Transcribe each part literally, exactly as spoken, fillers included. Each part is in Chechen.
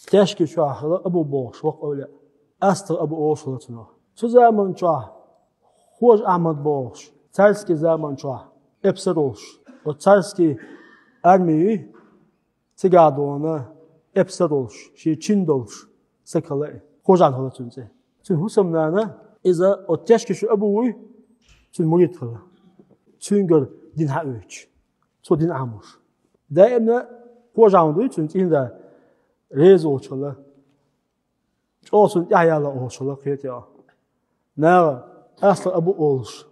Тешки чохь хилла Абу бохуш воккха эвлаъ. АстагӀа Абу олуш хилла цунах. Цу заман чохь Хожа Ахьмад бохуш, царский заман чохь эпсар волуш, оцу царский арми юй, цигахь дона эпсар волуш, шен чин долуш, саг хилла и. Хожа Ахьмад хилла цуьнан цӀе. Цуьнан хӀусамнана, иза оцу Тешки чу Абу вуй, цуьнан мурид хилла. Цуьнгара дин хьаоьцуш, цо дин Ӏамош. Даимна Хожа Ахьмад дуй, цуьнан цӀийнда реза волуш хилла. ЧӀогӀа цунна тӀаьхьаяьлла олуш хилла кхетий. Наха астагӀа Абу олуш,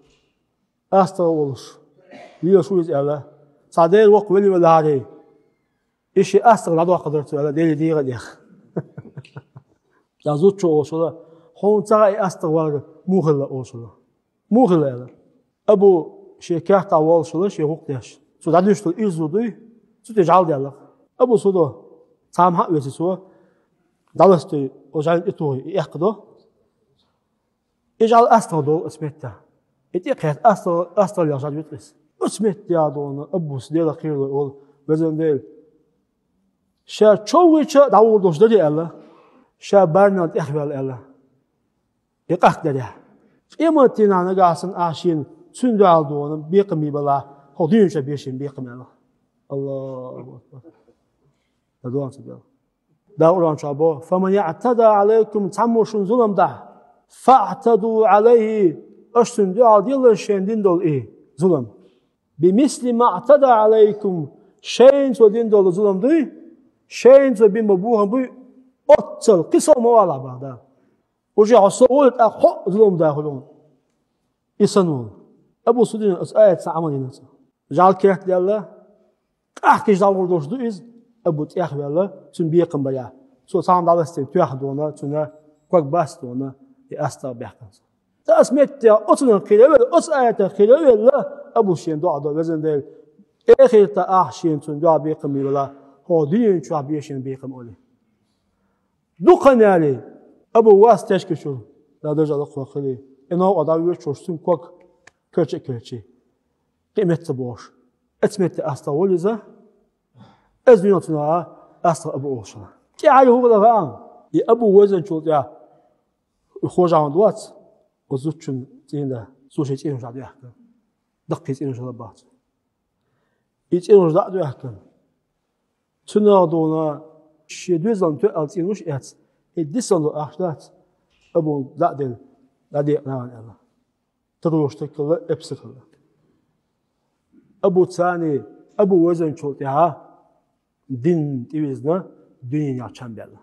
астагӀа волуш, лелаш ву иза аьлла, цхьа дера воккха велла велахьарий, и шен астагӀа дӀадоккхур дара цо аьлла, Деле дегӀан тӀехь. Цхьа зудчо олуш хилла, хьуна ца хаьа и астагӀа вар муха хилла олуш хилла. Муха хилла аьлла. Абу шен кертахь волуш хилла, шен гӀуллакх деш. Цо дӀадуьйш долу иза зуда дуй, цу тӀе жӀаьла даьлла. Абу со до, цхьа ма хьа а веси цо, дӀаластой, оцу жӀаьлна тӀе тухий, и эккха до. И жӀаьла астагӀа долу оцу меттехь. И тӀе кхетта астагӀа, астагӀа лелаш жӀаьла витӀа иза. Оцу меттехь дона Абус Делах кхералой олу, везан Дела. Ша чов вича дӀагӀур долуш дарий аьлла, ша барамел тӀехваьлла аьлла. И къахкадарехь. Къематдийнахь нагахь санна ахь шена цуьнан дуьхьал дона бекхам бий балахь, хӀокху дуьнен чохь бе шена бекхам аьлла. Аллаху акбар. ДадогӀанца бел. Да Къуръан чохь бо: «Фаман яътада алайкум», цхьаммо шуна зулам дахь, «фаътаду алайхи», аша цуьнан дуьхьал делла шайна дина долу и зулам. «Бимисли маътада алайкум», шайна цо дина долу зулам дуй, шайна цо бина болу бохам буй, оццал кхин сов ма валахь боху Дала. Уже хьо сов волий, тӀаккха хьо а зулам дахь хуьлу хьуна. И санна волу. Абу Суфьяна оцу аятца Ӏамал йина цо. ЖӀаьла керт даьлла, къахкийча дӀагӀур долуш ду иза, Абу тӀехваьлла, цуьнан бекхам барехь. Цо цхьана дӀаластийна тоьхна дона, цуьнан ког басна дона, и астагӀа баьккхина цо. Ткъа оцу меттехь оцунах кхера а велла, оцу аятах кхера а велла, Абу шена доӀа до, везан Дела, эхартахь ахь шена цунна дуьхьал бекхам бий балахь, хӀокху дуьнен чохь бе шена бекхам олий. Дукха хан ялале, Абу вац Тешки чуьра, Дала даржехь лакхавойла, и новкъа дӀавоьдуш волуш цуьнан ког карча а карчий, кхин а метта ца бохуш. Оцу метте астагӀа волу иза, оцу дуьненахь цунах астагӀа Абу олуш хилла. ТӀаьхьара хӀун хилла хаьий? И Абу вирзинчул тӀаьхьа, и Хожа Ахьмад вац, оцу зудчун цӀийнда, цо шен цӀенош дӀадоьхкина. Даккхий цӀенош хилла боху цуьнан. И цӀенош дӀа а доьхкина, цуьнан дона шен доьзална тоьал цӀенош а эцна, и дисина ло ахча дац, Абуна дӀа а делла, дӀадекъна нахана аьлла. Таро стаг хилла, эпсар хилла. Абу царний, Абу вирзинчул тӀаьхьа дин тӀевизна, дуьненахь чам баьлла.